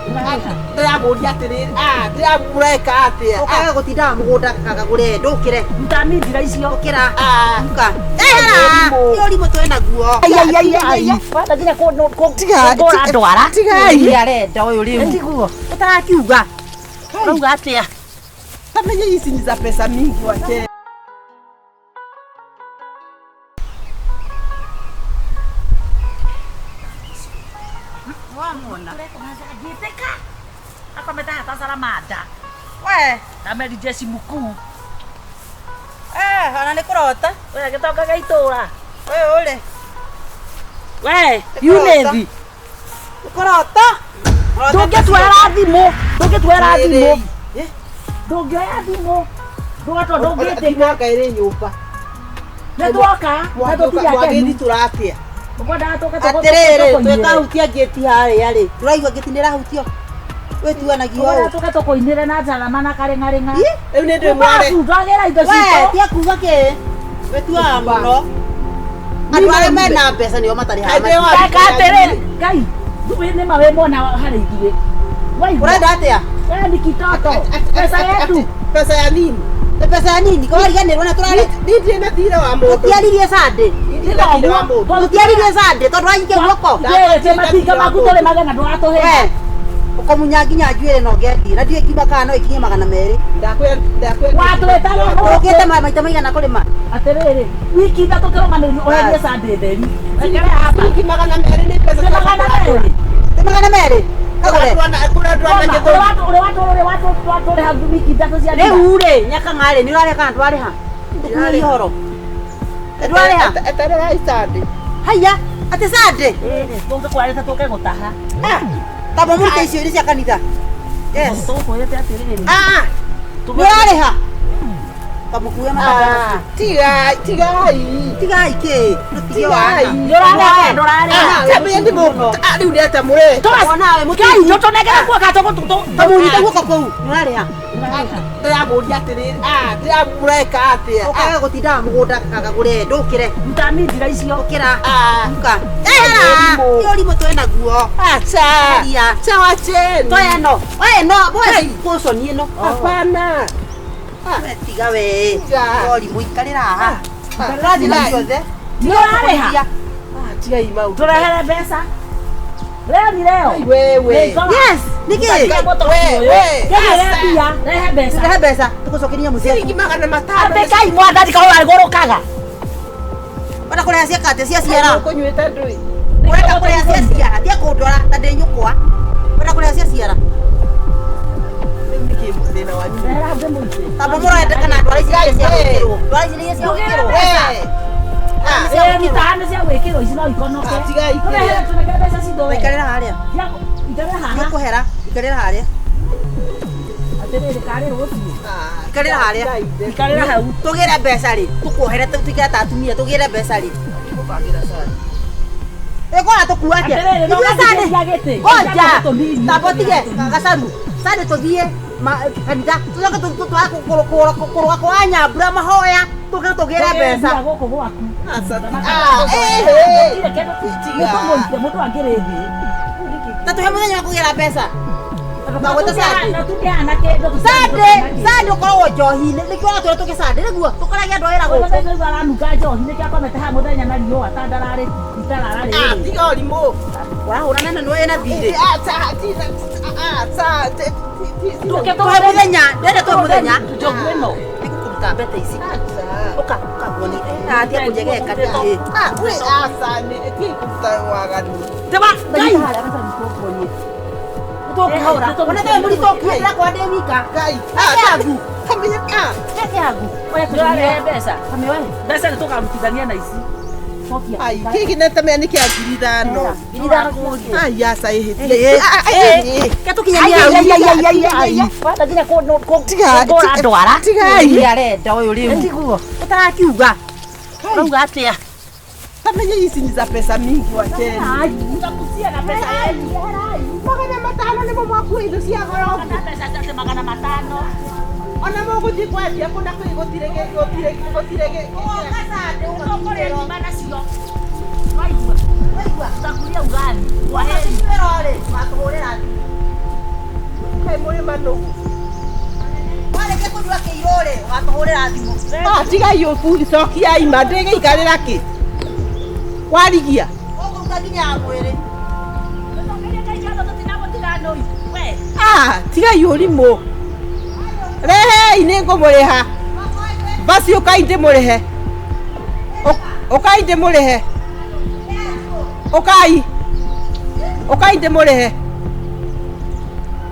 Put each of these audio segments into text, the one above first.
Ndũrarĩha. Ndĩramũria atĩrĩrĩ, ah, ndĩramũreka atĩa? Ũkaga gũtindaga mũgũnda kagagũre ndũkĩre. Ruta mindira icio. Ũkĩra. Ah. Uka. Ehera. Ti ũrimũ twĩ naguo. Wenda nginya Tiga- kũngũra ndwara. Tigai. Nĩ arenda ũyũ rĩu. Tiguo. Ũtarakiuga. Ũrauga atĩa? Tamenye ici ni za pesa mingi wache. Wamwona. Ngĩtĩka. Akomete hata salamanda. We. Na Mary Jesse mkuu. Eh, ona nĩ kũrota. We gĩtonga gĩa itũra. Ũyũ ũrĩ. We, Nĩ Yunethi. Nĩ kũrota. Ndũngĩtuoera thimũ. Ndũngĩtuoera thimũ. Eh, Ndũngĩoya thimũ. Ndũgatwa ndũngĩtĩka. Mwaka ĩrĩ nyũmba. Nĩ twoka. Na tũtirĩ akenu. Mwagĩthitũra atĩa? Ũkwendaga tũke Atĩrĩrĩ, tũkũinĩre. twĩkahutia ngĩti harĩa rĩ. Ndũraigua ngĩti nĩ ĩrahutio. Wĩtuanagia Ũkwendaga ũũ. tũke tũkũinĩre na njarama na karĩng'arĩng'a. Ih, Rĩu nĩ ndĩ mware. Tũbabu, twagĩra indo We, citũ. tia kuga kĩ? Wĩtuaga mũno. Andũ arĩa mena mbeca nĩo matarĩhaga. Kaĩ wa- Reka atĩrĩrĩ, Ngai, ithuĩ nĩ ma wĩ mwana harĩ ithuĩ. Waigua? Ũrenda atĩa? We ni kitoto. Pesa yetu. Pesa ya nini? Nĩ mbeca ya nini? Kawariganĩrwo na tũrarĩ Niĩ ndirĩ na thirĩ wa mũndũ. tũtiaririe Sunday. Ndirĩ na thirĩ wa mũndũ. Tũtiaririe Sunday tondũ wanyikia guoko. Twĩrĩ twĩ matinga maku tũrĩ magana ndũratũhe. We, ũkũmunya nginya njuĩrĩ na ũngethiĩ. Na ndiũĩ ngima kana no ikinye 200. Ndakwĩra ndakwĩra. Watwĩtaga gũkũ. Ũkĩte maita maigana kũrĩma? Atĩrĩrĩ, wiki ithatũ kĩrũmanĩrĩrio ũherie Sunday theri. Rekere hapa. Ciringi 200 nĩ mbeca Nĩ cia 200. Nĩ 200? Kagũre. Kũrĩa andũ Ũrĩa ana gĩthũri. watũrĩha wiki ithatũ cia thira. Rĩu rĩ, Nyakang'a rĩ, nĩ ũrarĩha kana ndũrarĩha? Tũkurie ũhoro. Ndũrarĩha? Etererai Sunday. Haiya, atĩ Sunday? Tũngĩkwarĩte tũke gũtaha. Ah, tamba mũrute icio iria cia kanitha. Yes. Tũgũkwĩrĩte atĩrĩrĩ. Ah, nĩ ũrarĩha? Kamũkue matandatu. Tigai, tigai. Tigai kĩ? Tũtige Tigai. wana. Nĩ ũrarĩha, ndũrarĩha. Tamenya nĩ mũndũ. Ah, rĩu nĩ atĩa mũreka? Wona we Ngai, mũtini. tũtũnengere guoka Kamũnyite guoko kũu. Nĩ ũrarĩha? Ndĩramũria atĩrĩrĩ, ah, ndĩramũreka atĩa? Ũkaga gũtindaga mũgũnda kagagũre ndũkĩre. Ruta mindira icio. Ũkĩra. Ah. Uka. Ehera. Ti ũrimũ twĩ naguo. Acha. Eheria. Acha wacheni. Toya ĩno. We ĩno, we kũconi ĩno. Hapana. We tiga we. Tiga. Ũrimũ ikarĩra haha. Ah, Tũrathiĩ na tigai. ciothe. Nĩ ũrarĩha? Ah, tigai maũndũ. Tũrehere mbeca. Leo ni leo. Wewe. Yes, nĩkĩ? We, we. Rehe mbia, rehe mbeca. Rehe mbeca tũgũcokeria nyamũ ciaku. Ciringi 500. Atĩ Ngai mwathani kaũra agũrũkaga. Wenda kũrĩha cia kate cia ciara. Ũkũnyuĩte ndũĩ. Ũrenda kũrĩha cia ciara, tia kũndwara ta ndĩ nyũkwa. Ũrenda kũrĩha cia ciara. Rĩu nĩkĩ thĩna wanyu? Rehera hau ndĩmũite. Tamba mũrenda kana ndwara ici iria cia gwĩkĩrwo. Ndwara ici iria cia gwĩkĩrwo. We. Ah, Ĩĩ, ruta nĩ cia gwĩkĩrwo ici no ikonoke. Ah, tigai Tũrehere tũnengere mbeca citũ we. Ikarĩra harĩa. Ikarĩra haha. Nĩũkũhera. Ikarĩra harĩa. Atĩrĩrĩ, karĩ rũciũ. Ah, Ikarĩra harĩa. tigai. Ikarĩra hau. Tũgĩre mbeca rĩ, tũkuohere tũtuĩke ta atumia, tũgĩre mbeca rĩ. Mũbangĩra cai. Ĩkora tũkua atĩa? Atĩrĩrĩ, no Ithuĩ Sunday. ũgathikĩria gĩtĩ. Ngoja. Tũnini. Tamba ũtige gacaru. Sunday tũthiĩ kanitha. Tũcoke twage kũrũga kwa nyambura mahoya. Tũke tũgĩre mbeca. Mbia gũkũ gwaku. Aca. Ah, eh, eh. Gũtirĩ kĩndũ nĩtũmũite mũndũ angĩrĩ thĩ. Na tũhe mũthenya wa kũgĩra mbeca. Magwĩta Sunday. Na tũkĩhana kĩndũ Sunday, Sunday ũkoragwo njohi-inĩ. Nĩkĩo ũratwĩra tũke Sunday nĩguo tũkorage andũ a wĩra gũkũ. Gũkũ aranunga njohi nĩkĩo akomete haha mũthenya na riũa ta ndararĩ itarararĩ. Ah, tiga ũrimũ. Ũrahũrana na nĩwe wĩna thirĩ. Ah, ta, ti, ah, ta, ti, ti, ti. Tũke Tũhe mũthenya, ndĩrenda tũhe mũthenya. Njogu ĩno. Nĩngũkũruta mbete ici. Acha. Ũka, ũka nguonie. Ah, tia kũnjegeka ndĩ. Ah, we, aca, nĩ ti kũruta waganu. Tema, Ngai. Tũkũhũra. Ona tawe mũritũ ũkuĩte ndĩrakora ndĩ wika. Ngai. Reke angu. Kamenya, ah. Reke angu. Oya Ndũrarehe mbeca. Kamĩoe. Mbeca nĩ tũkarutithania na ici. Cokia. Ai, kĩngĩ nĩ tamenya nĩ kĩa 5,000. 5,000 kũrie. Ai, aca, ĩhĩ. Eh, Ah, eh, eh, eh. Ke tũkinyanie hau. Wenda nginya Tiga- kũngũra ndwara. Tigai. Nĩ arenda ũyũ rĩu. Tiguo. Ũtarakiuga. Ũrauga atĩa? Tamenya ici ni za pesa mingi wacheni. Tutakutia na pesa yetu. 500 nĩmo mwakua indo cia goro. Na mbeca cia 500. Ona mũgũthiĩ kwendia kũna kũi gũtirĩ gũtirĩ gũtirĩ Ũkũrĩa ngima nacio. Waigua? Tutakuria ugali. Kwa heri. Watũhũrĩra thimũ. manũgũ. Warĩkia kũnyua kĩirũ rĩ, ũgatũhũrĩra thimũ. Ah, tigai ũburi, cokiai ma ndĩgĩikarĩra kĩ warigia. Ũkũruta nginya ya mwĩrĩ. Tũcokerie Ngai ngatho tũtinamũtiga nũi. We. Ah, tigai ũrimũ, rehei nĩ ngũmũrĩha. Basi ũkai ndĩmũrĩhe. Ũkai ndĩmũrĩhe, ũkai, ũkai ndĩmũrĩhe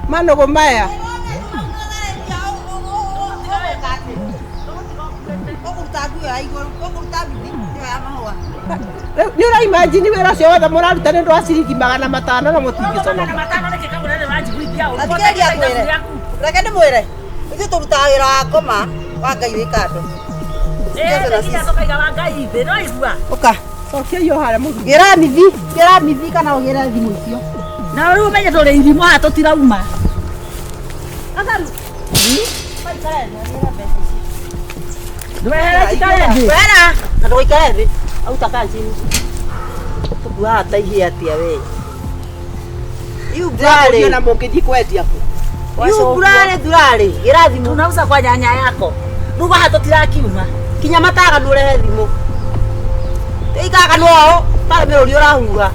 manũgũ maya. Ũkũruta nguo ya igũrũ, ũkũruta nduthi ĩyo ya mahũa. Rĩu nĩ ũraimagine wĩra ũcio wothe mũraruta nĩ ũndũ wa ciringi 500 na mũtingĩconoka. 500 nĩkĩ kagũra nĩ ũranjiguithia ũru. Athikĩrĩria ngwĩre. Reke ndĩmwĩre. Ithuĩ tũrutaga wĩra wa ngoma wa Ngai wĩ kando. Ĩĩ, nginya tũkaiga wa Ngai thĩ, no igua. Ũka. Cokiai o harĩa mũthuri. Gĩra mithi, gĩra mithi kana ũgĩre thimũ icio. Na rĩu ũmenye tũrĩ irimũ haha tũtirauma. Gacaru. Waikare thĩ, ũgĩre mbeca ici. Ndwehere njikare thĩ. Wera, na ndũgaikare thĩ. Auta kaa chini. Tũkuaga ta ihĩ atĩa we. Iu Ndĩrakũria mburarĩ. na mũngĩthiĩ kwendia kũ? Iu mburarĩ ndurarĩ. Gĩra thimũ. Tunauza kwa nyanya yako. Rĩu haha tũtirakiuma. Kinya mataganu ũrehe thimũ. Ĩikaraga oo, tarĩ mĩrũri ũrahuha.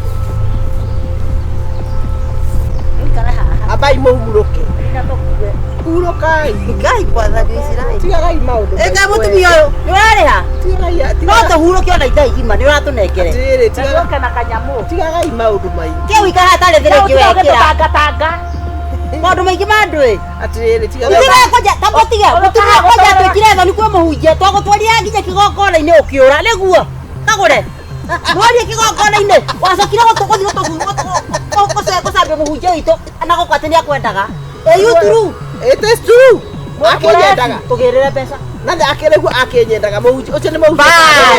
Ũikare haha. Ambai mũhurũke. Nginya tũkue. Hurũkai. Ngai mwathani wa Isiraeli. Tigagai maũndũ. Ĩka mũtumia ũyũ, nĩ ũrarĩha? Tigagai. No tũhurũke ona ithaa igima, nĩ ũratũnengere. Atĩrĩrĩ, Na tigaga tũke na kanyamũ. tigagai maũndũ maingĩ. Kĩu ikara hatarĩ thĩna ũngĩ wekĩra. Tũtangatanga. Maũndũ maingĩ ma andũ ĩ. Atĩrĩrĩ, tigagai. Mũtumia kwanja ta mũtige, mũtumia kwanja twĩkire thoni kwĩ mũhunjia, twagũtwarire nginya kĩgongona-inĩ ũkĩũra, nĩguo? Kagũre. Mwarie kĩgongona-inĩ, wacokire gũthiĩ gũcambia mũhunjia witũ na gũkũ atĩ nĩakwendaga. Ĩ you true? It is true. Akĩnyendaga. Tũgĩrĩre mbeca. Na akĩrĩguo akĩnyendaga mũhunjia ũcio nĩ mũhunjia. Bas.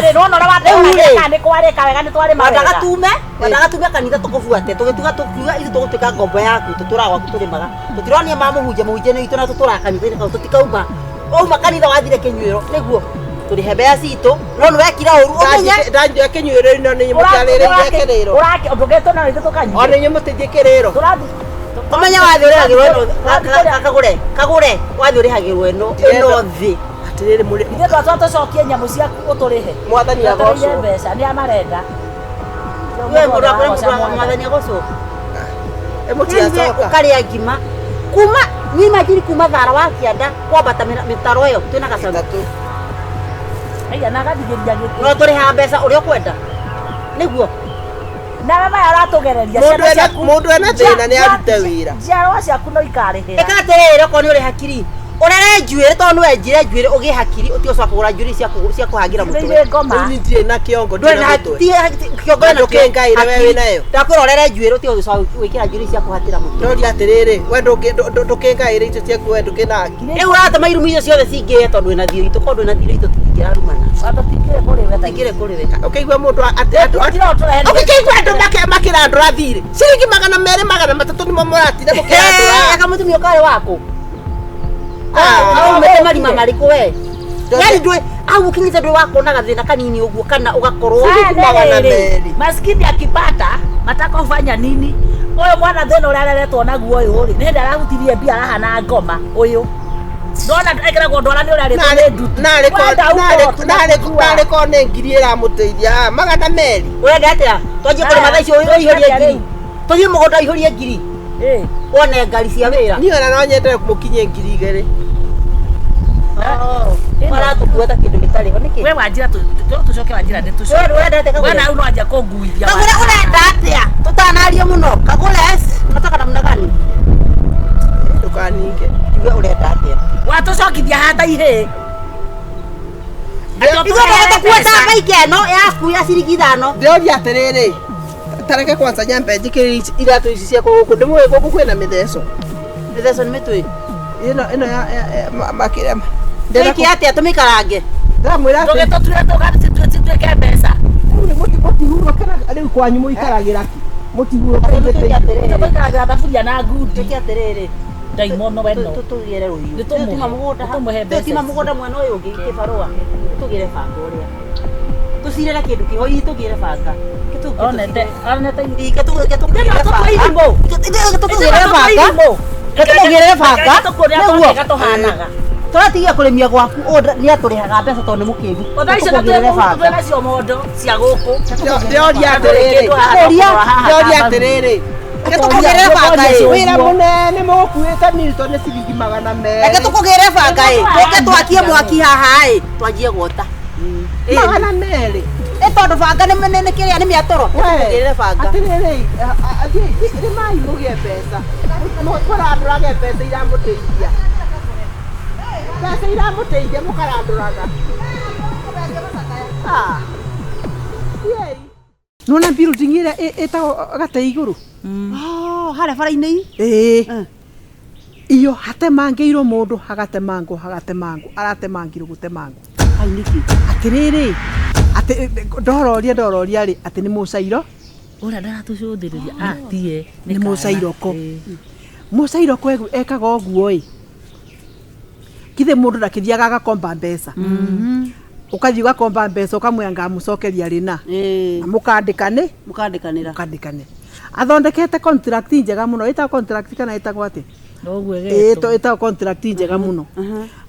Rĩrĩ, nĩwona ũrĩa Rĩu rĩ. watũra nĩ kwarĩka wega nĩ twarĩma Wendaga wega. tume, wendaga tume kanitha tũkũbuate, tũgĩtuga tũkiuga ithuĩ tũgũtuĩka ngombo yaku, tũtũraga gwaku tũrĩmaga. Tũtironia ma mũhunjia, mũhunjia nĩ witũ na tũtũraga kanitha-inĩ kau tũtikauma. Wauma kanitha wathire kĩnyuĩro, nĩguo? Tũrĩhe mbeca citũ, no nĩ wekire ũru, ũmenye. Ndanjia kĩnyuĩro-inĩ no nĩ mũtiarĩrĩire kĩrĩro. Ũrake ndũgetwo na ithuĩ tũkanyue. O nĩ inyuĩ mũtithie kĩrĩro. Tũrathiĩ. Ũmenye wathiĩ ũrĩhagĩrwo ĩno, kagũre, kagũre, wathiĩ ũrĩhagĩrwo ĩno, ĩno thĩ. Atĩrĩrĩ mũrĩ Ithuĩ twatwa tũcokie nyamũ ciaku ũtũrĩhe. Mwathani Twetereire agocwo. mbeca nĩ amarenda. We mũndũ akwĩra mũndũ wa mwathani agocwo. Ĩ mũtiacoka. Ũkarĩa ngima. Kuma, niĩ imagine kuma thara wa kĩanda kwambata mĩtaro ĩyo twĩna gacaũ. Ĩtatũ. Aya na agathigĩria gĩkĩ. No tũrĩhaga mbeca ũrĩa ũkwenda. Nĩguo. Nawe maya ũratũgereria Mũndũ ciana ena ciaku. mũndũ ena thĩna nĩ arute wĩra. Njiarwa ciaku no ikarĩhĩra. Ĩka atĩrĩrĩ okorwo nĩ ũrĩ hakiri. Ũrere njuĩrĩ tondũ nĩ wenjire njuĩrĩ ũgĩe hakiri ũtige gũcoka kũgũra njuĩrĩ cia kũhangĩra Ithuĩ mũtwe. irĩ ngoma. Rĩu niĩ ndirĩ na kĩongo Ndũrĩ ndirĩ na na mũtwe. kĩongo Na nakĩo. ndũkĩngaĩre we Hakiri. wĩnayo. Ndakwĩra ũrere njuĩrĩ ũtige gũcoka gwĩkĩra njuĩrĩ cia kũhatĩra mũtwe. Ndoria atĩrĩrĩ, we ndũkĩngaĩre icio ciaku we ndũkĩna hakiri. Rĩu ũratũma irumi icio ciothe cingĩhe tondũ wĩna thiũ itũ, korwo ndũrĩ na thiũ itũ tũtingĩrarumana. Watũ tingĩrĩ kũrĩ we ta Tũtingĩrĩ kũrĩ we. Ũkĩigua mũndũ Tũtira ũtũrehe nĩ- ũkĩigua andũ makĩrandũra thirĩ ciringi 200 300 nĩmo mũratinda mũkĩrandũra. Aka mũtumia ũkarĩ waku. Ah. Aumĩte marima marĩkũ we? Yani ndũĩ au ũkinyĩte ndũĩ wakuona gathĩna kanini ũguo kana ũgakorwo Sasa magana rĩrĩ, merĩ. maskini akipata mataka kufanya nini? Ũyũ mwana thĩna ũrĩa areretwo naguo ũyũ rĩ, nĩ hĩndĩ arahutirie mbia arahana ngoma ũyũ. Ndona ekĩragwo ndwara nĩ ũrĩa arĩtwo nĩ ndutu. Wenda ũkorwo Narĩ korwo nĩ ngiri ĩramũteithia haha 200. Ũrenda atĩa? Twanjie kũrĩma thaa icio ũihũrie ngiri. Tũthiĩ mũgũnda ũihũrie ngiri. Ĩ, Wone ngari cia wĩra. Niĩ ona no nyende mũkinye 2000. Maratũkua ta kĩndũ gĩtarĩ ho nĩkĩ? we wanjira tũcoke wanjira nĩ tũcoke. We ũrenda atĩa We kagũre? na rĩu no wanjia kũnguithia. Kagũre ũrenda atĩa? Tũtanaria mũno. Kagũre, unataka namna gani? Ndũkaninge. Tuge ũrenda atĩa? Watũcokithia haha ta ihĩĩ. Ithuĩ tũgũkua ta baike ĩno yaku ya ciringi 5. Ndĩroria atĩrĩrĩ, tareke kwanza nyambe njĩkĩre iratũ ici ciakwa gũkũ ndĩmũĩ gũkũ kwĩna mĩtheco. Mĩtheco nĩ mĩtwe. Ĩno ĩno ya makĩrĩa. Twĩke atĩa tũmĩkarange? Ndĩramwĩra atĩ Tũgĩtũtue tũgatuĩke mbeca. mũtihurũkĩra rĩu kwanyu mũikaragĩra kĩ? Mũtihurũkĩire Twĩke atĩrĩrĩ. Tũikaragĩra thaburia na ngundi. Twĩke atĩrĩrĩ. Ndaimono we no. Tũtũgĩre rũhiũ. Nĩtũmũhe. Tũtima mũgũnda. Nĩtũmũhe mbeca Tũtima ici. mũgũnda mwena ũyũ ũngĩ kĩbarũa. Tũgĩre banga ũrĩa. Tũcirĩre kĩndũ kĩho hihi tũgĩre banga. Onete onete Tũgĩre Tũtue banga. irimũ. Tũgĩre banga. Tũkũgĩrĩre banga. Tũkũrĩa Nĩguo. tũhanaga. Tũratigia kũrĩmia gwaku ũũ nĩ atũrĩhaga mbeca tondũ nĩ mũkĩgu. Thaa icio Tũkũgĩrĩre banga. twĩnacio mondo cia gũkũ. Ndĩroria atĩrĩrĩ. Ndĩroria atĩrĩrĩ. Reke tũkũgĩrĩre banga ĩ. Wĩra mũnene mũgũkuĩte Milton nĩ ciringi 200. Reke tũkũgĩrĩre banga ĩ. Tũke twakie mwaki haha ĩ. Twanjie gwota. 200. Ĩ tondũ banga nĩ nĩ kĩrĩa nĩ mĩatũro. Tũkũgĩrĩre banga. Atĩrĩrĩ, rĩmai mũgĩe mbeca. Mũrandũrage mbeca iramũteithia. Mbeca iramũteithia mũkarandũraga. Ah. Yei. Nona building ĩrĩa ĩtagwo gate igũrũ. Oh, harĩa bara-inĩ i. Ĩĩ. Iyo hatemangĩirwo mũndũ hagatemangwo hagatemangwo aratemangirwo gũtemangwo. Ai nĩkĩ? Atĩrĩrĩ, atĩ ndororia ndororia rĩ atĩ nĩ mũcairo Ũrĩa ndaratũcũthĩrĩria atie nĩ mũcairoko. Mũcairoko ekaga ũguo ĩ. Githĩ mũndũ ndakĩthiaga agakomba mbeca. Ũkathiĩ ũgakomba mbeca ũkamwĩra ngamũcokeria rĩna. Ĩĩ. Na mũkandĩkane Mũkandĩkanĩra. mũkandĩkane. Athondekete contract njega mũno ĩtagwo contract kana ĩtagwo atĩa? Noguo Ĩtagwo ĩtagwo contract njega mũno.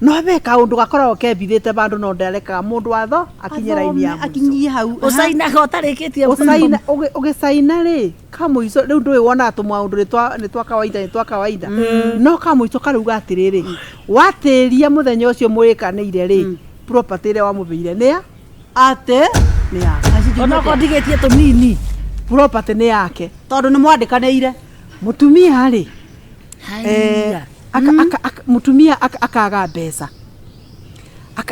No be kaũndũ gakoragwo kembithĩte bandũ no ndarekaga mũndũ watho akinye raini ya mũico. Akinyie hau. Ũcainaga ũtarĩkĩtie Ũcaina ũgĩcaina rĩ kamũico rĩu ndũĩ wonaga tũmaũndũ nĩ twa kawaida nĩ twa kawaida no kamũico karauga atĩrĩrĩ watĩria mũthenya ũcio mũrĩkanĩire rĩ property ĩrĩa wamũbeire nĩ ya Atĩ. nĩ yake Onokorwo ndigĩtie tũnini. property nĩ yake Tondũ nĩ mwandĩkanĩire. mũtumia rĩ Haiya. mũtumia akaga mbeca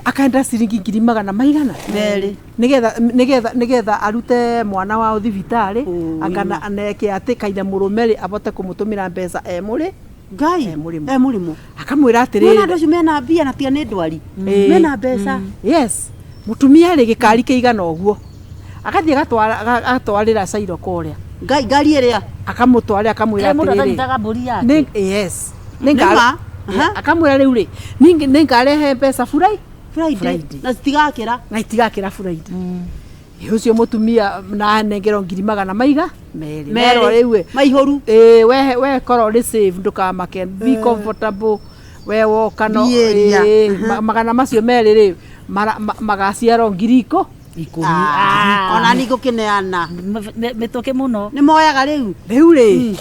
akaenda ciringi ngiri magana maigana Merĩ. nigetha nigetha nigetha arute mwana wao thibitarĩ Ũĩ. akana aneke atĩ kaina mũrũme rĩ abote kũmũtũmĩra mbeca e mũrĩ Ngai. E mũrĩmo. E mũrĩmo. akamwĩra Nĩwona atĩrĩrĩ andũ acio mena mbia na tiga nĩ ndwari. Ĩĩ. Mena mbeca. yes mũtumia rĩ gĩkari kĩigana ũguo agathiĩ agatwarĩra cairoko ũrĩa Ngai ngari ĩrĩa. akamũtwarĩra akamwĩra He mũndũ atĩrĩrĩ atanyitaga mbũri yake. nĩ yes Nĩ ma? Aha. akamwĩra rĩu rĩ nĩ ngarehe mbeca furai Friday. Friday. Na citigakĩra. na itigakĩra Friday ĩ ũcio mũtumia na anengerwo ngiri magana maiga merĩ Merwo rĩu ĩ, Maihũru. ĩ we we korwo ũrĩ safe ndũkamake be comfortable we woka no Be area. ĩ, magana macio merĩ rĩ magaciarwo ngiri ikũ Ikũmi. Ona niĩ ngũkĩneana. Mĩtũkĩ mũno. Nĩ moyaga rĩu. rĩu rĩ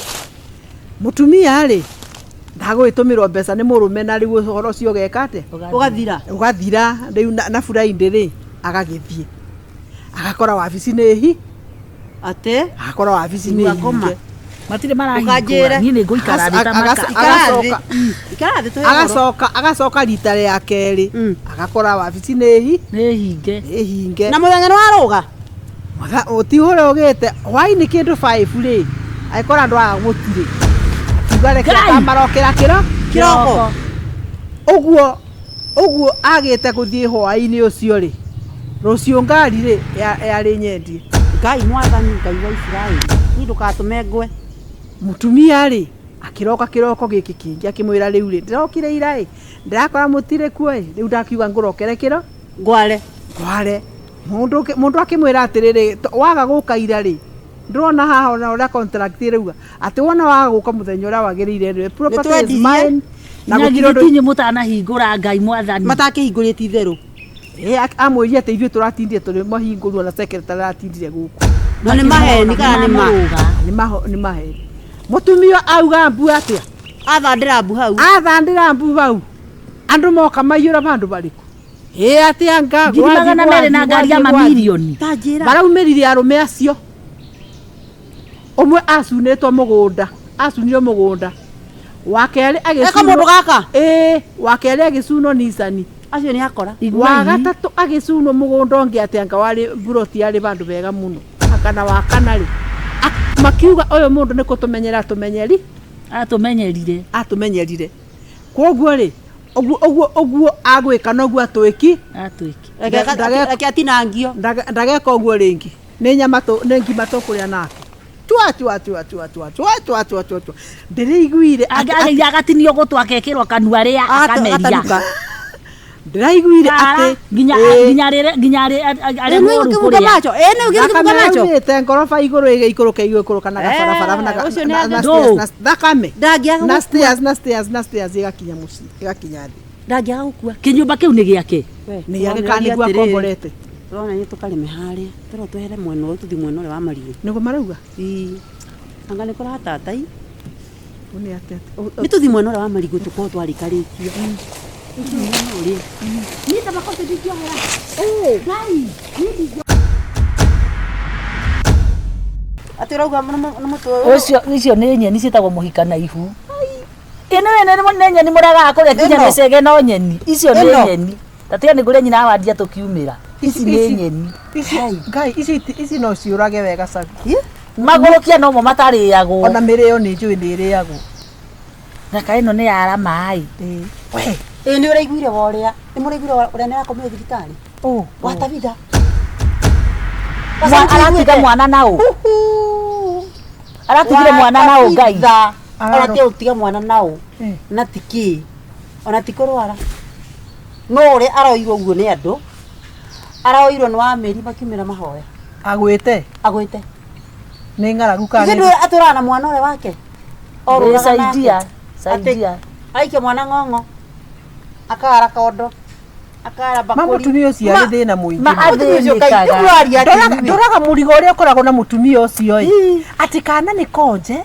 mũtumia rĩ ndagũgĩtũmĩrwo mbeca nĩ mũrũme na rĩu ũhoro ũcio ũgeka atĩa Ũgathira. ũgathira rĩu na Friday rĩ agagĩthiĩ agakora wabici nĩ hi Atĩ. agakora wabici nĩ Ũgakoma. hinge Matirĩ Ũkanjĩre. marahingũra. Niĩ nĩ ngũikara thĩ ta maka. Ikara thĩ. Agacoka. Ikara thĩ tũhe ũhoro. agacoka agacoka rita rĩa kerĩ agakora wabici nĩ hi Nĩ hinge. nĩ hinge Na mũthenya nĩ warũga. ti ũrĩa ũgĩte hwainĩ kĩndũ 5 rĩ agĩkora andũ aya gũtirĩ akiuga reke Ngai! akamarokera kĩro Kĩroko. ũguo ũguo agĩte gũthiĩ hwainĩ ũcio rĩ rũciũ ngari rĩ yarĩ nyendie Ngai mwathani Ngai wa Isiraeli. Niĩ ndũgatũme ngwe. Mũtumia rĩ akĩroka kĩroko gĩkĩ kĩngĩ akĩmwĩra rĩu rĩ ndĩrokire ira ĩ ndĩrakora mũtirĩ kuo ĩ rĩu ndakiuga ngũrokere kĩro Ngware. ngware mũndũ akĩmwĩra atĩrĩrĩ waga gũka ira rĩ ndĩrona haha ona ũrĩa contract ĩrauga atĩ wona waga gũka mũthenya ũrĩa wagĩrĩire rĩ property is Nĩtwendirie. mine na Na gũtirĩ githĩ ũndũ tinyu mũtanahingũra Ngai mwathani. Matakĩhingũrĩte itherũ. Ĩ, amwĩrire atĩ ithuĩ tũratindire tũrĩ mahingũrwo na secretary aratindire gũkũ Na nĩ maheni kana nĩ ma. Nĩmamũrũga. nĩ maheni mũtumia auga mbu atĩa Athandĩra mbu hau. athandĩra mbu hau andũ moka maiyũra vandũ varĩkũ ĩ atĩa nga Ngiri magana merĩ na ngari ya mamirioni. Ta njĩra. maraumĩrire arũme acio ũmwe acunĩtwo mũgũnda acunirwo mũgũnda wa kerĩ Eka mũndũ gaka. ĩĩ wa kerĩ agĩcunwo nicani Acio nĩ akora. wa gatatũ agĩcunwo mũgũnda ũngĩ atĩ anga warĩ mburoti yarĩ vandũ vega mũno kana wa kana rĩ makiuga ũyũ mũndũ nĩ kũtũmenyera atũmenyeri Atũmenyerire. atũmenyerire kwoguo rĩ ũguo ũguo ũguo agwĩka noguo atwĩki Atwĩki. Reke atinangio. Ndageka ũguo rĩngĩ nĩ nyama tũ nĩ ngima tũkũrĩa nake tua tua tua tua tua tua tua tua tua tua ndĩrĩiguire Agĩire agatinio gũtũ akekĩrwo kanua rĩa akameria. Agatanuka. Ndĩraiguire atĩ Nginya ĩĩ, nginya rĩrĩ nginya arĩ Ĩ, nĩ mũru ũkĩbunga kũrĩa. macho ĩ nĩ ũkĩbunga thakame macho yaumĩte ngoroba igũrũ ĩgĩikũrũka igũikũrũka na gabarabara na Eh, ũcio nĩ na- na angĩ- stairs, na thakame Ndangĩaga na gũkua. stairs na stairs na stairs ĩgakinya mũciĩ ĩgakinya thĩ. Ndangĩaga gũkua. Kĩnyũmba kĩu nĩ gĩake. Nĩ gĩake kana nĩguo akomborete. Tũrona nĩ tũkarĩme harĩa tũrona twehere mwena ũyũ tũthiĩ mwena ũrĩa wa marigũ. Nĩguo marauga. Ii. Anga nĩ kũratatai. Ũ nĩ atĩa? Nĩ tũthiĩ mwena ũrĩa wa marigũ tũkorwo twarĩkarĩkia. Tũthiĩ mwena ũrĩa. Niĩ ta makosa ndingĩohera. Ngai, niĩ ndingĩohera. Atĩ ũrauga nĩ mũtwe ũyũ. Ũcio icio nĩ nyeni ciĩtagwo mũhika na ihu. Ĩno ĩno nĩ nyeni mũregaga kũrĩa nginya Ĩno. mĩcege no nyeni. Icio nĩ Ĩno. nyeni. Tatiga nĩ ngũrĩa nyina wa ndia tũkiumĩra. Ici nĩ nyeni. Ici Ngai ici ici no ciũrage wega cabi. Magũrũkia nomo matarĩagwo. Ona mĩrĩo nĩ njũĩ nĩ ĩrĩagwo. Raka ĩno nĩ yara maĩ. Ĩĩ. We. Ĩ nĩ ũraiguire wa ũrĩa. Nĩ mũraiguire wa ũrĩa nĩ arakomire thibitarĩ. Ũ. Wa Tabitha. Aratiga mwana na ũ? Aratigire mwana na ũ Ngai? Aratiga gũtiga mwana na ũ. Eh. Na ti kĩ. Ona ti kũrwara. No ũrĩa aroirwo ũguo nĩ andũ. Aroirwo nĩ wa mĩri makiumĩra mahoya. Agwĩte Agwĩte. nĩ ng'aragu kana Ithe nĩ ndũĩ atũraga na mwana ũrĩa wake. Orũraga nake. Saidia. Atĩ Saidia. aikia mwana ng'ong'o. Akara kondo. Akara ma bakũri. mũtumia ũcio arĩ thĩna mũingĩ. ma- Mũtumia ũcio Ngai, Athĩnĩkaga. rĩu ũraria atĩ Ndoraga ithuĩ. ndoraga mũrigo ũrĩa ũkoragwo na mũtumia ũcio ĩ. Atĩ kana nĩ konje,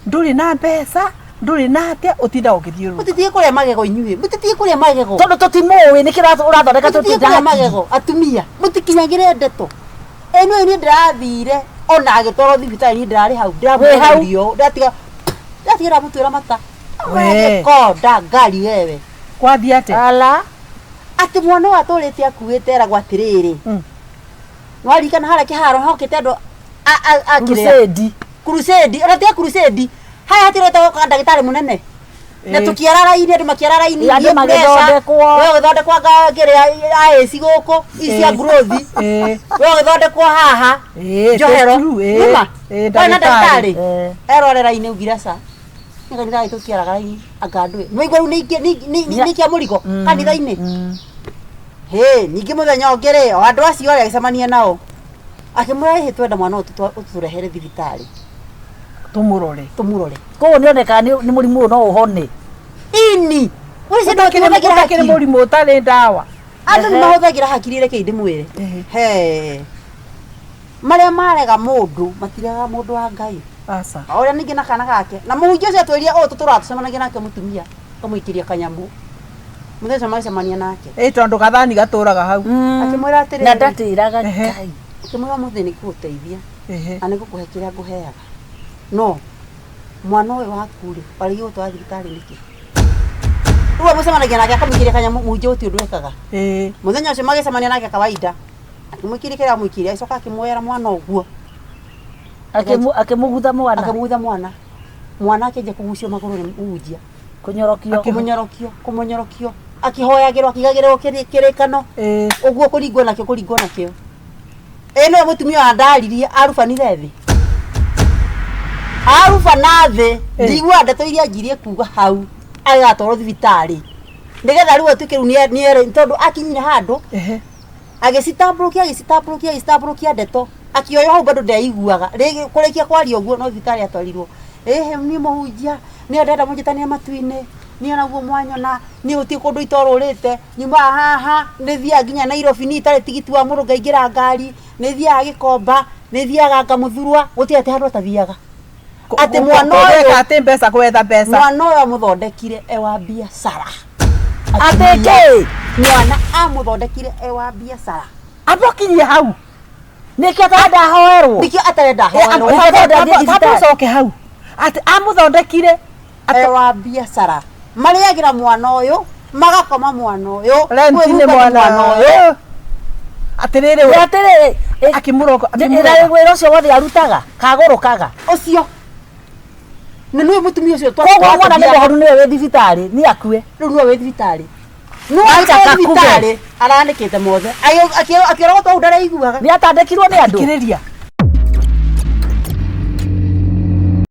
ndũrĩ na mbeca, ndũrĩ na atĩa, ũtindaga ũgĩthiũrũrũka. Mũtitige kũrĩa magego inyuĩ. Mũtitige kũrĩa magego. Tondũ tũtimũĩ nĩkĩ ũrathondeka Mũtitige kũrĩa magego atumia. Mũtikinyagĩre ndeto. Ĩno niĩ ndĩrathire ona agĩtwarwo thibitarĩ niĩ ndĩrarĩ hau. Wĩ hau? Ndĩramũrio. Ndatiga ndatiga ndamũtuĩra mata. Wee. Konda ngari wewe. Kwathiĩ atĩa? Ala. Atĩ mwana ũyũ atũrĩte akuĩte eragwo atĩrĩrĩ. Nĩwaririkana harĩa kĩharo hokĩte andũ a kĩrĩa? Crusade. Crusade, ona tiga crusade. Haya hatirĩ wetagwo ndagĩtarĩ mũnene. Na Ĩĩ. tũkĩara raini andũ makĩara raini. Andũ thiĩ pressure. magĩthondekwo. We ũgĩthondekwo anga kĩrĩa IAC gũkũ ici cia Ĩĩ. growth. Ĩĩ. We ũgĩthondekwo haha. Ĩĩ, Njohero. it's true, ĩĩ. Nĩma? Ĩĩ, Warĩ na ndagĩtarĩ. ndagĩtarĩ. Eh. Erore raini augire aca. Nĩ kanitha gaitũ tũtiaraga raini anga ndũĩ. Nĩwaigua rĩu nĩ ikia mũrigo kanitha-inĩ. Hĩ, ningĩ mũthenya ũngĩ rĩ, o andũ acio arĩa agĩcemania nao. Akĩmwĩra ĩhĩ twenda mwana ũyũ ũtũrehere thibitarĩ Tũmũrore. tũmũrore. Koguo nĩonekaga nĩ mũrimũ ũyũ no ũhone. Ini. Ũrĩ ciana Ũtakĩrĩ mahũthagĩra ũtakĩrĩ hakiri. mũrimũ ũtarĩ ndawa. Andũ nĩ mahũthagĩra hakiri reke ndĩmwĩre. Ehe. He. Marĩa marega mũndũ matiregaga mũndũ wa Ngai. Aca. O ũrĩa ningĩ na kana gake. Na mũhunjia ũcio atwĩrire ũũ tũtũraga tũcemanagia nake mũtumia akamũikĩria kanyamũ. Mũthenya ũcio magĩcemania nake. Ĩ tondũ gathani gatũraga hau. Akĩmwĩra atĩrĩrĩ. Na ndatĩraga Ehe. Ngai. Akĩmwĩra ũmũthĩ nĩ ngũgũteithia. Ehe. Na nĩ ngũkũhe kĩrĩa ngũheaga. No mwana ũyũ waku rĩ, warĩgie gũtwara thibitarĩ nĩkĩ? Rĩu amũcemanagia nake akamũikĩria kanyamũ mũhunjia gũtirĩ ũndũ ekaga. Ĩĩ. Mũthenya ũcio magĩcemania nake kawaida. Akĩmũikĩria kĩrĩa amũikĩria agĩcoka akĩmuoera mwana ũguo. Akĩmũgutha mwana. Akĩmũgutha mwana. Mwana akĩanjia kũgucio magũrũ nĩ mũhunjia. Kũnyorokio. Kũmũnyorokio, kũmũnyorokio. Akĩhoyagĩrwo akĩigagĩrĩrwo kĩrĩkano. Ĩĩ. Ũguo kũringwo nakĩo kũringwo nakĩo. Ĩ nĩwe mũtumia wa ndaririe arubanire thĩ. Arubana thĩ, ndiguaga ndeto iria anjirie kuga hau agĩgatwarwo thibitarĩ. Nĩgetha rĩu atuĩke rĩu nĩ tondũ akinyire handũ Ehe. agĩcitambũrũkia agĩcitambũrũkia agĩcitambũrũkia ndeto akĩoywo hau bado ndeiguaga rĩngĩ kũrĩkia kwaria ũguo no thibitarĩ atwarirwo ĩhĩ niĩ mũhunjia niĩ ndĩrenda mũnjĩtanie matu-inĩ niĩ onaguo mwanyona niĩ gũtirĩ kũndũ itorũrĩte nyumaga haha nĩ thiaga nginya Nairobi niĩ itarĩ tigiti wa mũndũ ngaingĩra ngari nĩ thiaga Gĩkomba nĩ thiaga ngamũthurwa gũtirĩ atĩ handũ atathiaga atĩ mwana ũyũ Gwĩka atĩ mbeca gwetha mbeca. mwana ũyũ amũthondekire e wa biacara. Atĩ kĩ? Mwana amũthondekire e wa biacara. Amba ũkinyie hau. Nĩkĩo atarenda ahoerwo. Nĩkĩo atarenda ahoerwo. Amba ũcoke hau. Atĩ amũthondekire E wa biacara. Marĩagĩra mwana ũyũ, magakoma mwana ũyũ, renti nĩ kwĩhumba mwana ũyũ. Atĩrĩrĩ we. Atĩrĩrĩ. Akĩmũroka. Na wĩra ũcio wothe arutaga kagũrũkaga. Ũcio. Na nĩwe mũtumia ũcio Koguo mwana nĩ mũhonu nĩwe wĩ thibitarĩ nĩ akue. Rĩu nĩwe wĩ thibitarĩ. Nĩwe Acha wĩ kakube. thibitarĩ aranĩkĩte mothe. Akĩrogotwo hau ndareiguaga. Nĩ atandĩkirwo nĩ andũ. Thikĩrĩria.